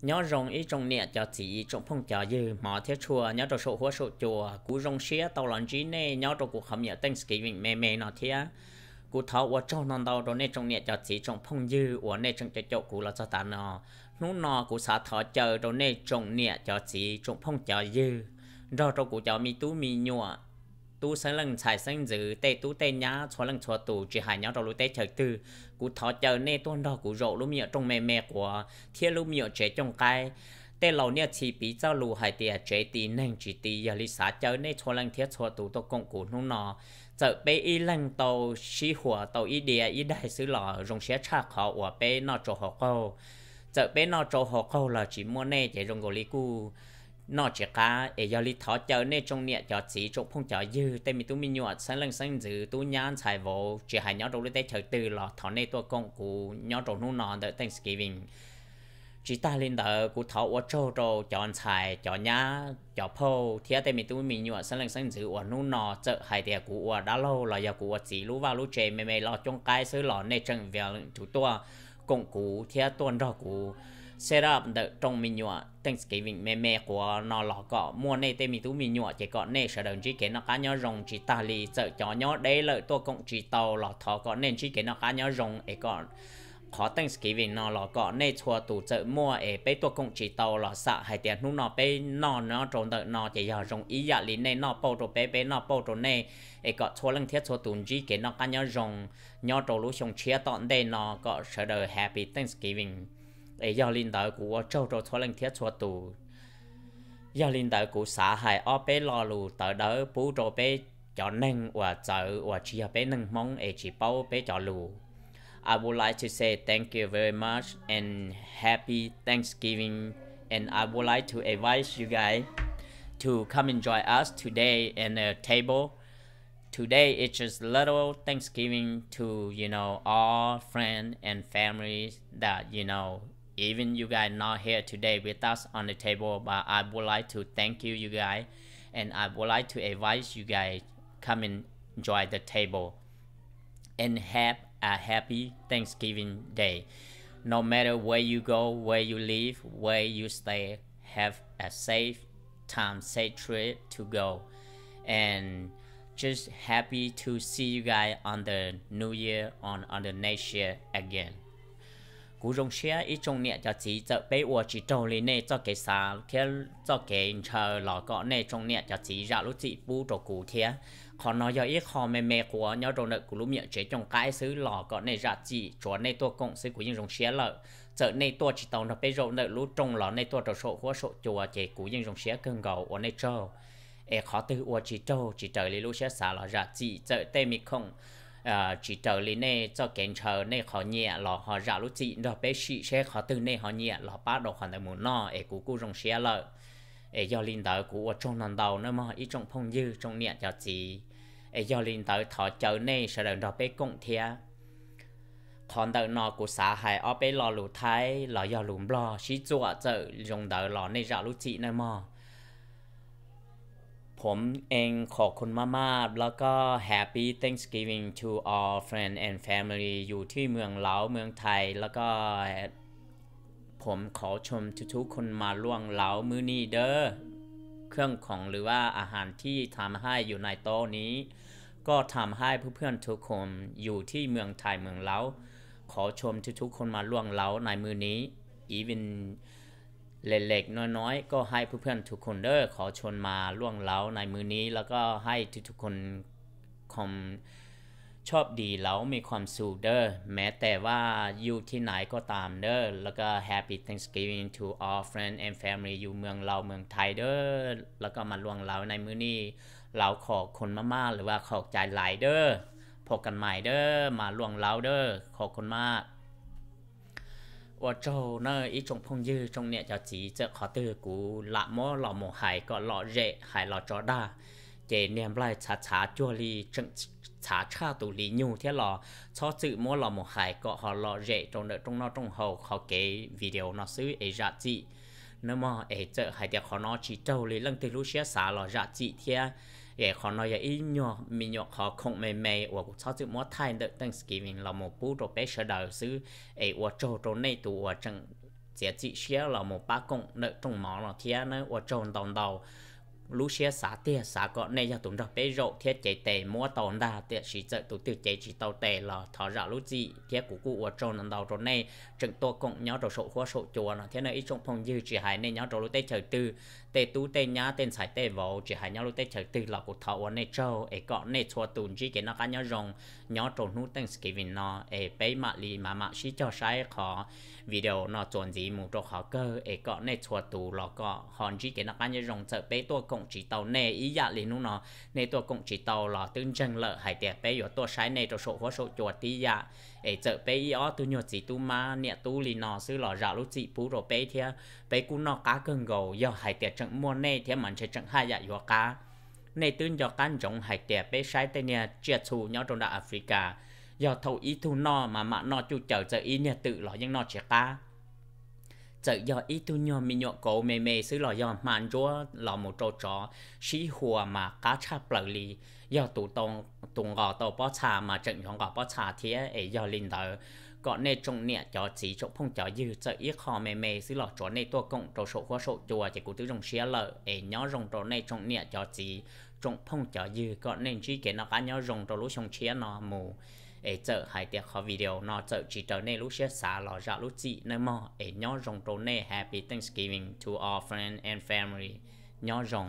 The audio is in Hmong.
Nyob zoo ib tsoom niam cov txiv, tsoom phooj cov ywg hmov thiab tshua nyob rau saum huab saum cua. Kuv zoo siab tau los ntsib nej nyob rau kuv qhov me nyuam Thanksgiving me me no thiab. Kuv thov ua tsaug ntau ntau rau nej tsoom niam cov txiv, tsoom phooj ywg uas nej tseem caum caum kuv los txog tav no. Hnub no kuv xav thov caw rau nej tsoom niam cov txiv, tsoom phooj cov ywg, nrog rau kuv cov me tub me nyuam, tub xeeb leej ntxhais xeeb ntxwv, tej tub tej nyab txhua leej txhua tus, tsis hais nyob rau lub teb chaws twg, kuv thov caw nej tuaj nrog kuv zaum lub me nyuam rooj me me quav thiab lub me nyuam tsev cooj qaib. Tej laus niaj txhis piv txoj lus hais tias tsev ti neeg tsis ti, yog li xav caw nej txhua leej thiab txhua tus tuaj koom kuv hnub no. Txawm peb ib leeg tau sib huas tau ib diav ib daig xwb los zoo siab tshaj qhov uas peb noj tsau haus qaug. Txawm peb noj tsau haus qaug los tsis muaj nej ces zoo nkaus li kuj noj tsis qab. Es yog li thov caw nej tsoom niam cov txiv, tsoom phooj cov ywg, tej me tub me nyuam, xeeb leej xeeb ntxwv, tub nyab ntxhais vauv, tsis hais nyob rau lub teb chaws twg los thov nej tuaj koom kuv nyob rau hnub no ntawm Thanksgiving. Tsis tag li ntawd, kuv thov ua tsaug rau cov ntxhais, cov nyab, cov phauj thiab tej me tub me nyuam, xeeb leej xeeb ntxwv uas hnub no txawm hais tias kuv ua dab laug los yog kuv ua txiv lub vaj lub tse me me los cooj qaib xwb los nej tseem willing to tuaj koom kuv thiab tuaj nrog kuv set up ntawm rooj me nyuam Thanksgiving me me quav no los kom muaj nej tej me tub me nyuam ces kom nej sawv daws ntsib kev noj qab nyob zoo. Tsis tag li, txawm cov nyob deb lawm tuaj koom tsis tau los thov kom nej ntsib kev noj qab nyob zoo es kom qhov Thanksgiving no los kom nej txhua tus txawm muaj es peb tuaj koom tsis tau los xam hais tias hnub no peb noj nyob rau ntawm no ces yog zoo ib yam li nej noj pauj rau peb, peb noj pauj rau nej, es kom txhua leej thiab txhua tus ntsib kev noj qab nyob zoo nyob rau lub xyoo tshiab tom ntej no kom sawv daws Happy Thanksgiving. Es yog li ntawd kuv ua tsaug rau txhua leej thiab txhua tus. Yog li ntawd kuv xav hais ob peb lo lus tawv dawb pub rau peb cov neeg uas txawv uas tsis yog peb neeg Hmoob es tsis paub peb cov lus. I would like to say thank you very much and happy Thanksgiving. And I would like to invite you guys to come and join us today in the table. Today is just little Thanksgiving to, you know, all friends and families that, you know, even you guys not here today with us on the table, but I would like to thank you, you guys, and I would like to invite you guys come and join the table and have a happy Thanksgiving day. No matter where you go, where you live, where you stay, have a safe time, safe trip to go. And just happy to see you guys on the new year, on, on the next year again. Kuv zoo siab ib tsoom niam cov txiv, txawm peb ua tsis raug li nej txoj kev xav thiab txoj kev ntshaw los kom nej tsoom niam cov txiv zam lub txim pub rau kuv thiab. Qhov no yog ib qho me me quav nyob rau ntawm kuv lub me nyuam tsev cooj qaib xwb los kom nej zam txim, tsuav nej tuaj koom xwb kuv yeej zoo siab lawm. Txawm nej tuaj tsis tau nrog peb zaum ntawm lub rooj los nej tuaj rau saum huab saum cua ces kuv yeej zoo siab kawg nkaus, ua nej tsaug. Es qhov twg ua tsis raug tsis raws li lub siab xav los zam txim, txawm tej me khoom tsis raws li nej txoj kev ntshaw nej qhov nyiam los ho zam lub txim nrog peb sim seb qhov twg nej ho nyiam los pab rau qhov ntawd mus noj es kuv kuj zoo siab lawm. Es yog li ntawd kuv ua tsaug no ntau nawb mog ib tsoom phooj ywg tsoom niam cov txiv. Es yog li ntawd thov caw nej sawv daws nrog peb koom thiab. Qhov ntawm no kuv xav hais ob peb lo lus Thaib los yog lus Nplog sib txuam, txawm zoo ntawd los nej zam lub txim nawb mog. ผมเองขอบคุณมากๆ แล้วก็ Happy Thanksgiving to all friends and family อยู่ที่เมืองเลา เมืองไทย แล้วก็ ผมขอชวนทุกๆคนมาร่วมเล้ามื้อนี้เด้อ เครื่องของหรือว่าอาหารที่ทำให้อยู่ในโต๊ะนี้ ก็ทำให้เพื่อนๆทุกคนอยู่ที่เมืองไทยเมืองเลา ขอชวนทุกๆคนมาร่วมเล้าในมื้อนี้ even เล็กๆน้อยๆ ก็ให้เพื่อนๆทุกคนเด้อ ขอชวนมาร่วมเล้าในมื้อนี้ แล้วก็ให้ทุกๆคนคงโชคดีแล้วมีความสุขเด้อ แม้แต่ว่าอยู่ที่ไหนก็ตามเด้อ แล้วก็ Happy Thanksgiving to all friends and family อยู่เมืองเลาเมืองไทยเด้อ แล้วก็มาร่วมเล้าในมื้อนี้ เราขอบคุณมากๆ หรือว่าขอบใจหลายเด้อ พบกันใหม่เด้อ มาร่วมเล้าเด้อ ขอบคุณมาก Ua tsaug nawb ib tsoom phooj ywg tsoom niam cov txiv, txawm qhov twg kuv lam muab los mus hais kom lom zem hais los tso dag, ces niag nplaig txhav txhav cuag li tseem txhav tshaj tus hli nyug thiab los txhob txwm muab los mus hais kom ho lom zem rau ntawm rooj noj rooj haus qhov kev video no xwb es zam txim nawb mog. Es txawm hais tias qhov no tsis raug li leej twg lub siab xav los zam txim thiab. Es qhov no yog ib nyuag me nyuam qhov khoom me me uas kuv txhob txwm muab thaij ntawm Thanksgiving los mus pub rau peb sawv daws xwb. Es ua tsaug rau nej tus uas tseem txiav txim siab los mus pab koom ntawm rooj mov no thiab nawb. Ua tsaug ntau ntau. Lub siab xav tiag xav kom nej yog tus nrog peb zaum thiab cev tes muab tau ntag, tiam sis txawm tus twg cev tsis tau tes los thov zam lub txim thiab kuv kuj ua tsaug ntau ntau rau nej tseem tuaj koom nyob rau saum huab saum cua no thiab nawb ib tsoom phooj ywg, tsis hais nej nyob rau lub teb chaws twg, tej tub tej nyab tej ntxhais tej vauv, tsis hais nyob lub teb chaws twg los kuv thov ua nej tsaug es kom nej txhua tus ntsib kev noj qab nyob zoo nyob rau hnub Thanksgiving no es peb mam li mam mam sib cog saib qhov video no txuas ntxiv mus rau qhov kawg es kom nej txhua tus los kom ho ntsib kev noj qab nyob zoo. Txawm peb tuaj koom tsis tau nej ib yam li hnub no, nej tuaj koom tsis tau los twb ntseeg lawm hais tias peb yuav tuaj saib nej rau saum huab saum cua tib yam. Es txawm peb ib ob tug nyuag txiv tub mab niam tub li no xwb los zam lub txim pub rau peb thiab, peb kuj noj qab kawg nkaus. Yog hais tias tseem muaj nej thiab mas ntshe tseem haj yam yuav qab. Nej twb nco qab ntsoov hais tias peb saib tej niag tsiaj txhu nyob rau nram Africa, yog thaum ib tug noj mas mam noj cuj caws, txawm ib niag twm los yeej noj tsis qab. Txawm yog ib tug nyuag me nyuam kauv me me xwb los yog hma ntsuab los mus rau tsov sib hua mas qab tshaj plaws li. Yog tus nqos tau pob txha mas tseem yuav nqos pob txha thiab. Es yog li ntawd, kom nej tsoom niam cov txiv tsoom phooj cov ywg, txawm ib qho me me xwb los tsuav nej tuaj koom rau saum huab saum cua ces kuv twb zoo siab lawm. Es nyob zoo rau nej tsoom niam cov txiv tsoom phooj cov ywg, kom nej ntsib kev noj qab nyob zoo rau lub xyoo tshiab no mus. Es txawm hais tias qhov video no txawm tsis raws nej lub siab xav los zam lub txim nawb mog. Es nyob zoo rau nej, Happy Thanksgiving to all friends and family. Nyob zoo.